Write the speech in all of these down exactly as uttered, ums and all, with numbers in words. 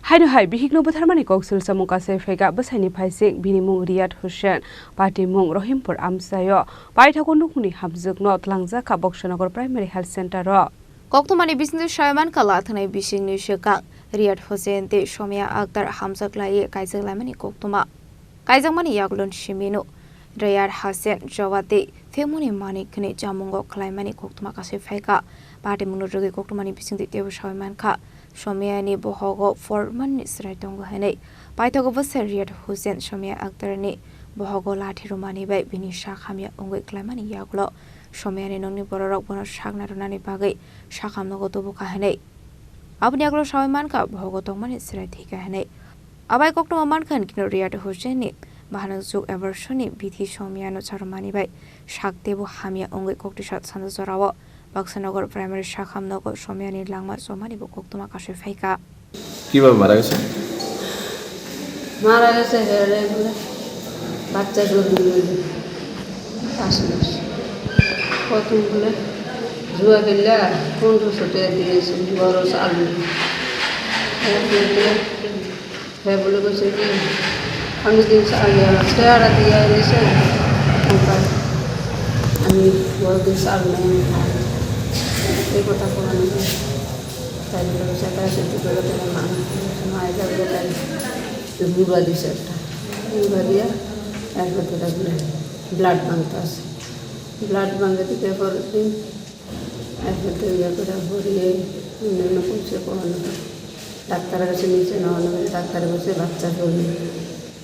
Haino hai bihikno butharmani kok silsamung kasai phaikha bwsaini phaising, bini mung Riyad Hussain, party mung Rohimpur amchaio paithago nukmungni hamjwkno twlangjakha Boksanagar Primary Health Center o. Koktwmani bisingtwi saimankha lathanai bisingni swkang Riyad Hussain tei Somia Akhtar hamjwk laiwi kaijak laimani koktwma. Kaijakmani yagulo simino Riyad Hussain jawati phimoni manik hwnwi chamungo khlaimani koktwma kasai phaikha. Party mungno rwgwi koktwmani bisingtwi teibo sawi mankha, Somiani bohogo formanni chwrai tongo hwnwi. Paithago bwsai Riyad Hussain Somia Akhtarni bohogo lathi rwmani bai bini sak hamya wngwi klaimani yagulo Somiani nokni bororok bono sakna rwnani bagwi sakhamnogo tubukha hwnwi. Aboni yagulo sawi mankha, bohogo tongmani chwrai thwikha hwnwi. Abai koktwma mankha hinkhe Riyad Hussainni bahanok juk abortion ni bithi Somiano charwmani bai sak teibo hamya wngwi koktwisa sanda jorao Baksanagar Primary sakham nogo Somiani langma chomani bo koktwma kasui phaikha. কিভাবে মারা গেছে? মারা গেছে হেরে বলে বাচ্চা জন্ম হয়েছে পাঁচ মাস। প্রথম বলে জুয়া খেললে পনেরোশো টাকা দিয়েছে, বড় চাল নিয়ে। এরপরে হ্যাঁ, বলে কইছে কি, আমি দিন সা-, ইয়া, চেহারা দিয়ে দিছে, ওটা আমি বড় দিন সাল নেই, এই কথা কওয়া নেই। তাই বলে কইছে, তাই সে দুটো কথা মা, মা এটা বলে তাই বুড়া দিছে একটা, বুড়া দিয়া এরপর থেকে ব্লাড ভাঙতে আছে, ব্লাড ভাঙতে থেকে পরের দিন এরপর তো ইয়ে করে ভরিয়ে অন্যান্য পয়সা কমানো হয়। ডাক্তারের কাছে নিচে নেওয়ানো হলে ডাক্তারে বলছে, "বাচ্চা হয়নি,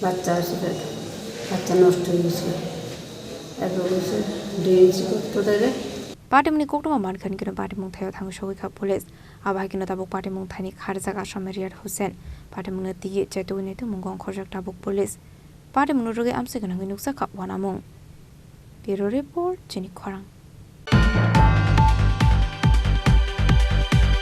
বাচ্চা আছে পেটে, বাচ্চা নষ্ট হয়ে গেছে।" এরপর বলছে, "ডিএনসি করতে দেবে।" Patimungni koktwma mankha hinkhe no patimung thaio thangwi sogwi kha police. Abo hai kheno tabuk patimung thaini kharjak aswk Riyad Hussain. Patimungno twiwi chetwi naitukmung wngkhorjak tabuk police. Patimungno rwgwi amchai gwnangwi nukjak kha uanamung. Bureau report, chini khorang.